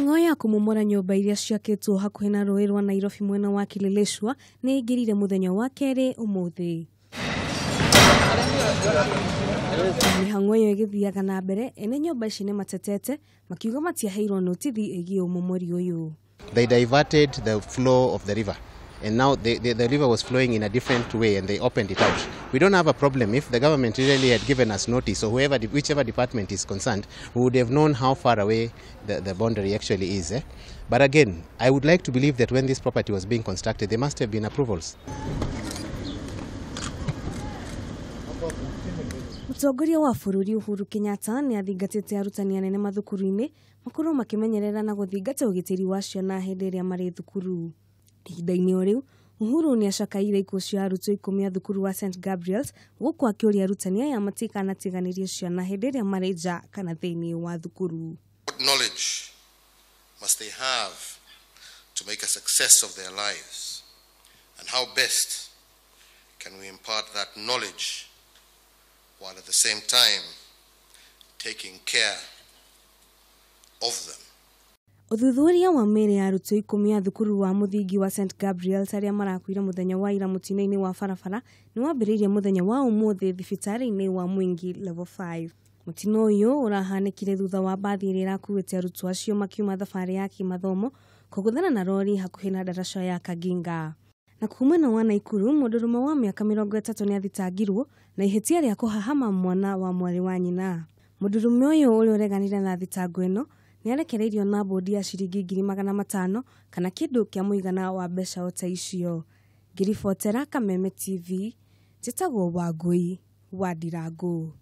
Mĩhang'o ya kũmomora nyũmba iria ciakĩtwo hakuhĩ na rũĩ rwa Nairobi mwena wa Kileleshwa nĩ ĩingĩrire mũthenya wa kerĩ ũmũthĩ. Mĩhang'o ĩyo ĩgĩthiaga na mbere, ene nyũmba ici nĩ matetete makiuga matiaheirwo notithi ĩgiĩ ũmomori ũyũ. They diverted the flow of the river, and now the river was flowing in a different way, and they opened it out. We don't have a problem if the government really had given us notice, or whichever department is concerned, we would have known how far away the boundary actually is. But again, I would like to believe that when this property was being constructed, there must have been approvals. Mũtongoria wa bũrũri Uhuru Kenyatta nĩ athingatĩte arutani anene mathukuru-inĩ makorwo makĩmenyerera na gũthingata ũgitĩri wa ciana hĩndĩ ĩrĩa marĩ thukuru. Ihinda-inĩ o rĩu, Uhuru nĩ acakaire ikuũ cia arutwo 10 a thukuru wa St Gabriel's, gũkũ akĩũria arutani aya matikanatiganĩrie ciana hĩndĩ ĩrĩa marĩ nja kana thĩinĩ wa thukuru. What knowledge must they have to make a success of their lives, and how best can we impart that knowledge while at the same time taking care of them? Ũthuthuria wa mĩĩrĩ ya arutwo 10 a thukuru wa mũthingi wa St Gabriel's arĩa marakuire mũthenya wa ira mũtino-inĩ wa barabara nĩ wambĩrĩirie mũthenya wa ũmũthĩ thibitarĩ-inĩ wa Mwingi Level 5. Mũtino ũyũ ũrahanĩkire thutha wa mbathi ĩrĩa ĩrakuĩte arutwo acio makiuma thabarĩ ya kĩmathomo kũgũthana na rori hakuhĩ na ndaraca ya Kaginga. Na kuma mwena wa Naikuru, mũndũrũme wa mĩaka 30 nĩ athitangirwo na ihĩtia rĩa kũhahama mwana wa mwarĩ wa nyina. Mũndũrũme ũyũ ũrĩa ũreganire na thitango ĩno nĩ arekereirio na bũndi ya ciringi 500,000 kana kĩndũ kĩa mũigana wa mbeca o ta icio. Ngĩribotera Kameme TV, njĩtagwo Wangũi wa Ndirangu.